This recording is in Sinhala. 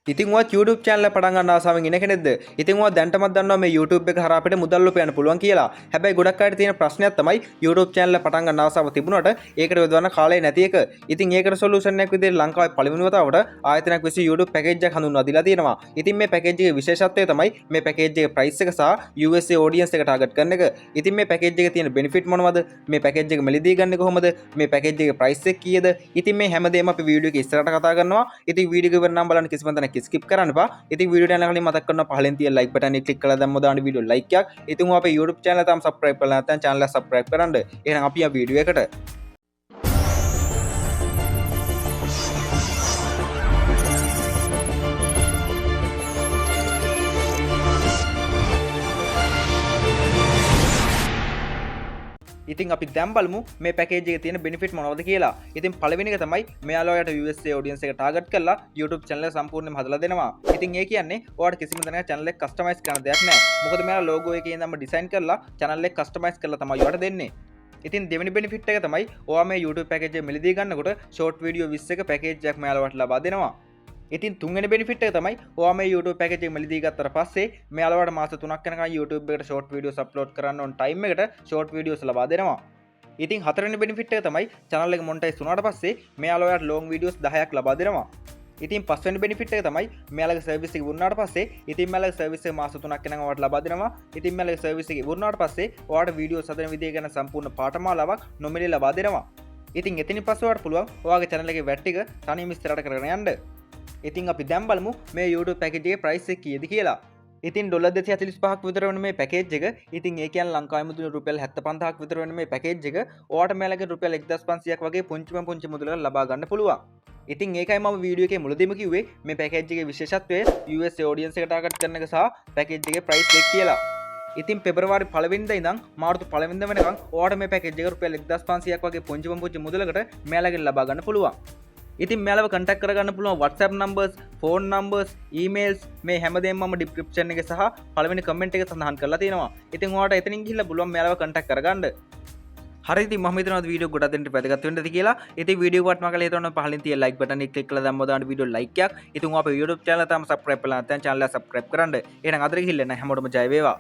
ඉතින් ඔයත් YouTube channel එක පටන් ගන්න ආසාවෙන් ඉන කෙනෙක්ද? ඉතින් ඔයා දැනටමත් දන්නවා මේ YouTube එක හරහා අපිට මුදල් උපයන්න පුළුවන් කියලා. හැබැයි ගොඩක් අයට තියෙන ප්‍රශ්නයක් තමයි YouTube channel එක පටන් ගන්න ආසාව තිබුණාට ඒකට යොදවන්න කාලය නැති එක. ඉතින් ඒකට සොලියුෂන් එකක් විදිහට ලංකාවේ පළවෙනි වතාවට ආයතනයක් විසින් YouTube package එකක් හඳුන්වා දීලා තියෙනවා. ඉතින් මේ පැකේජ් එකේ විශේෂත්වය තමයි මේ පැකේජ් එකේ ප්‍රයිස් එක සහ USA audience එක ටාගට් කරන එක. ඉතින් මේ පැකේජ් එකේ තියෙන බෙනිෆිට් මොනවද? මේ පැකේජ් එක මිලදී ගන්න කොහොමද? මේ පැකේජ් එකේ ප්‍රයිස් එක කීයද? ඉතින් මේ හැමදේම අපි වීඩියෝ එකේ ඉස්සරහට කතා කරනවා. ඉතින් වීඩියෝ එක ඉවර නම් බලන්න කිසිම තැනක ස්කිප් කරන්න එපා. ඉතින් වීඩියෝ යන කලින් මතක් කරනවා පහලින් තියෙන ලයික් බටන් එක ක්ලික් කරලා දැම්ම දාන්න වීඩියෝ ලයික් එකක්. ඉතින් ඔයා අපේ YouTube channel එක තාම සබ්ස්ක්‍රයිබ් කරලා නැත්නම් channel එක සබ්ස්ක්‍රයිබ් කරන්න. එහෙනම් අපි ආ වීඩියෝ එකට. ඉතින් අපි දැන් බලමු මේ පැකේජ් එකේ තියෙන බෙනිෆිට් මොනවද කියලා. ඉතින් පළවෙනි එක තමයි මෙයාලා ඔයාලට USA audience එක ටාගට් කරලා YouTube channel එක සම්පූර්ණයෙන්ම හදලා දෙනවා. ඉතින් ඒ කියන්නේ ඔයාලට කිසිම තැනක channel එක කස්ටමයිස් කරන්න දෙයක් නැහැ. මොකද මෙයාලා ලෝගෝ එකේ ඉඳන්ම ඩිසයින් කරලා channel එක කස්ටමයිස් කරලා තමයි ඔයාලට දෙන්නේ. ඉතින් දෙවෙනි බෙනිෆිට් එක තමයි ඔයා මේ YouTube package එක මිලදී ගන්නකොට ෂෝට් වීඩියෝ 20ක පැකේජ් එකක් මෙයාලා ඔයාලට ලබා දෙනවා. ඉතින් තුන්වෙනි බෙනිෆිට් එක තමයි ඔයා මේ YouTube package එක මිලදී ගත්තට පස්සේ මෙයාලා ඔයාලට මාස 3ක් යනකම් YouTube එකට ෂෝට් වීඩියෝස් අප්ලෝඩ් කරන්න ඕන ටයිම් එකට ෂෝට් වීඩියෝස් ලබා දෙනවා. ඉතින් හතරවෙනි බෙනිෆිට් එක තමයි channel එක මොනිටයිස් වුණාට පස්සේ මෙයාලා ඔයාලට ලොං වීඩියෝස් 10ක් ලබා දෙනවා. ඉතින් පස්වෙනි බෙනිෆිට් එක තමයි මෙයාලගේ සර්විස් එක ඉවර වුණාට පස්සේ, ඉතින් මෙයාලගේ සර්විස් එක මාස 3ක් යනකම් ඔයාලට ලබා දෙනවා. ඉතින් මෙයාලගේ සර්විස් එක ඉවර වුණාට පස්සේ ඔයාලට වීඩියෝස් හදන විදිය ගැන සම්පූර්ණ පාඨමාලාවක් නොමිලේ ලබා දෙනවා. ඉතින් එතනින් පස්සේ ඔයාලට පුළුවන් ඔයාගේ channel එකේ වැඩ ටික තනියම ඉස්සරහට කරගෙන යන්න. ඉතින් අපි දැන් බලමු මේ YouTube package එකේ ප්‍රයිස් එක කීයද කියලා. ඉතින් ඩොලර් 245ක් විතර වෙන මේ පැකේජ් එක, ඉතින් ඒ කියන්නේ ලංකාවේ මුදලින් රුපියල් 75,000ක් විතර වෙන මේ පැකේජ් එක ඔයාට මෙයාලගේ රුපියල් 1500ක් වගේ පුංචිම පුංචි මුදලකට ලබා ගන්න පුළුවන්. ඉතින් ඒකයි මම වීඩියෝ එකේ මුලදීම කිව්වේ මේ පැකේජ් එකේ විශේෂත්වය USA audience එක ටාගට් කරන එක සහ පැකේජ් එකේ ප්‍රයිස් එක කියලා. ඉතින් පෙබරවාරි 1 වෙනිදා ඉඳන් මාර්තු 1 වෙනිදා වෙනකන් ඔයාට මේ පැකේජ් එක රුපියල් 1500ක් වගේ පුංචිම පුංචි මුදලකට මෙයාලගෙන් ලබා ගන්න පුළුවන්. ඉතින් මෙයාලව කන්ටැක්ට් කරගන්න පුළුවන් WhatsApp numbers, phone numbers, emails මේ හැමදේම මම ඩිස්ක්‍රිප්ෂන් එකේ සහ පළවෙනි කමෙන්ට් එකේ සඳහන් කරලා තියෙනවා. ඉතින් ඔයාලට එතනින් ගිහිල්ලා පුළුවන් මෙයාලව කන්ටැක්ට් කරගන්න. හරි, ඉතින් මම හිතනවා වීඩියෝ ගොඩක් දෙනෙක්ට වැදගත් වෙන්න ඇති කියලා. ඉතින් වීඩියෝ එකට මගල හිතනවා පහලින් තියෙන ලයික් බටන් එක ක්ලික් කරලා දැම්මම දාන්න වීඩියෝ ලයික් එකක්. ඉතින් ඔයා අපේ YouTube channel එක තාම subscribe කරලා නැත්නම් channel එක subscribe කරන්න. එහෙනම් අදට ගිහිල්ලා එන්න, හැමෝටම ජය වේවා.